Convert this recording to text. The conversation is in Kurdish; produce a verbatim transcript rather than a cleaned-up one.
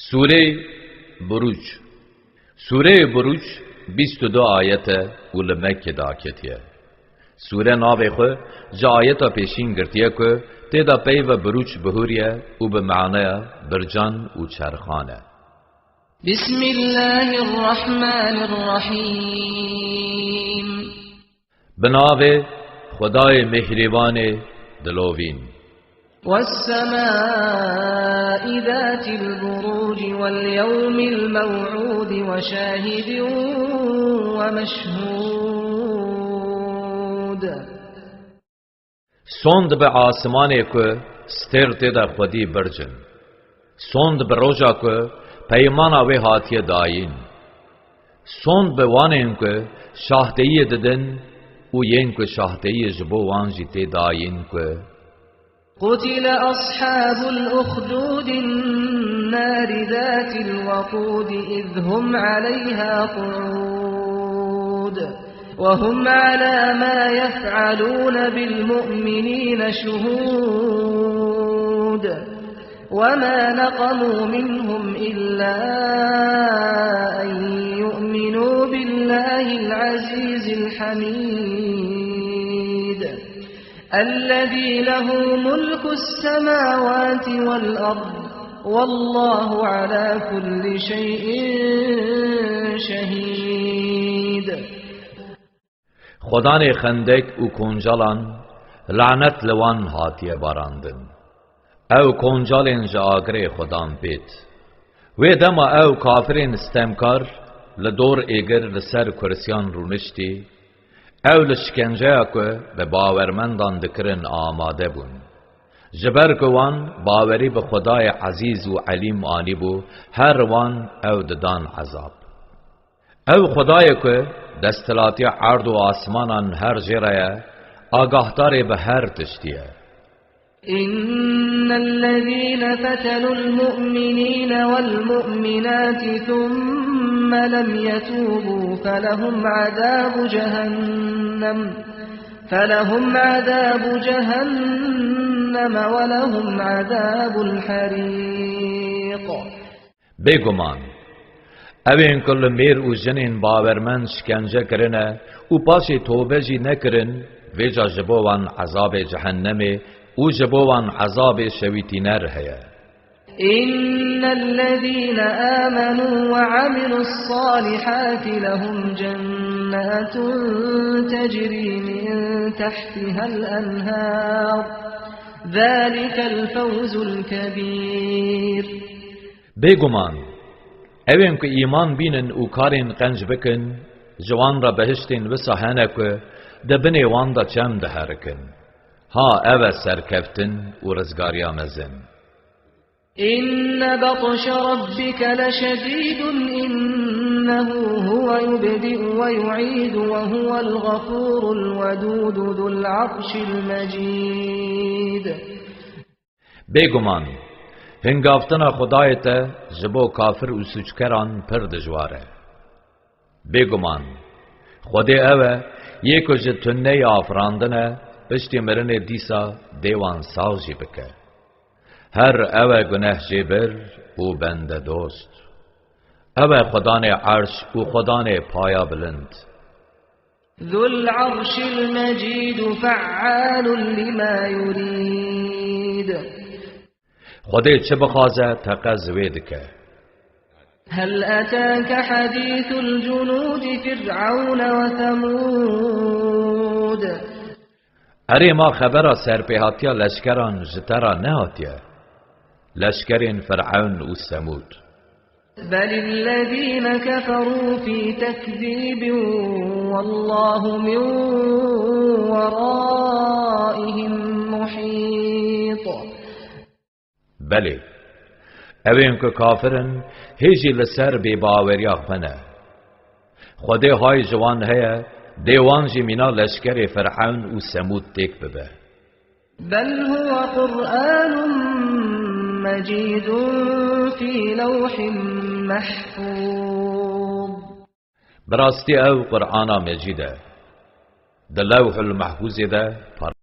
Sûreyê Burûc. Sûreyê Burûc bîst û du ayet e û li Mekkê daketiye. Sûre navê xwe ji ayeta pêşîn girtiye ku tê de peyve burûc bihûriye û bi maneya bircan û çerxan e. بسم الله الرحمن الرحيم. Bi navê Xwedayê Mêhrîbanê dilovîn. والسماء ذات البروج واليوم الموعود وشاهد ومشهود. Sond bi asimanê ku stêr tê de xwedî birc in. Sond bi roja ku peymana wê hatiye dayîn. Sond bi wanên ku şahdeyiyê didin û yên ku şahdeyiyê ji bo wan jî tê dayîn ku قتل أصحاب الأخدود النار ذات الوقود إذ هم عليها قعود وهم على ما يفعلون بالمؤمنين شهود وما نقموا منهم إلا أن يؤمنوا بالله العزيز الحميد الذي له ملك السماوات والأرض والله على كل شيء شهيد. Xwedanê xendek û koncalan lanet li wan hatiye barandin. Ew koncalên ji agirê Xwedan pêt. Wê dema ew kafirên stemkar li dor êgir li ser kursiyan rûniştî, ew li şkenceya ku bi bawermendan dikirin amade bûn. Ji ber ku wan bawerî bi Xwedayê Ezîz û Elîm anîbû, her wan ew didan ezab. Ew Xwedayê ku desthilatiya erd û asmanan her jê re ye, agahdarê bi her tiştî ye. إن الذين فتنوا المؤمنين والمؤمنات ثم لم يتوبوا فلهم عذاب جهنم فلهم عذاب جهنم ولهم عذاب الحريق. Bêguman, ewên ku li mêr û jinên bawermend şikence kirine û paşê tobe jî nekirin, vêca ji bo wan ezabê cehennemê û ji bo wan ezabê şewîtîner heye. إن الذين آمنوا وعملوا الصالحات لهم جنات تجري من تحتها الأنهار ذلك الفوز الكبير. Bêguman, ewên ku îman bînin û karên qenc bikin, ji wan re behiştên wisa hene ku di binê wan de çem diherikin. Ha, ev e serkeftin û rizgariya mezin. إن بطش ربك لشديد إنه هو يبدئ ويعيد وهو الغفور الودود ذو العرش المجيد. Bêguman, hingavtina Xwedayê te ji bo kafir û sûckeran pir dijwar e. Bêguman, Xwedê ew e, yê ku ji tuneyê afirandine, piştî mirinê dîsa dê wan sax jî bike. Her ew e gunehjêbir û bendedost. Ew e Xwedanê erş û Xwedanê paya bilind. ذو العرش المجيد فعال لما يريد. Xwedê çi bixwaze, teqez wê dike. هل أتاك حديث الجنود فرعون وثمود. Erê, ma xebera serpêhatiya leşkeran ji te re nehatiye? Leşkerên Firewn û Semûd. بل الذين كفروا في تكذيب والله من ورائهم محيط. Belê, ewên ku kafir in, hê jî li ser bêbaweriya xwe ne. Xwedê hay ji wan heye, dê wan jî mîna leşkerê Firewn û Semûd têk bibe. بل هو قرآن مجيد في لوح محفوظ. Bi rastî ew Qur'ana Mecîd e. Di Lewhul Mehfûzê de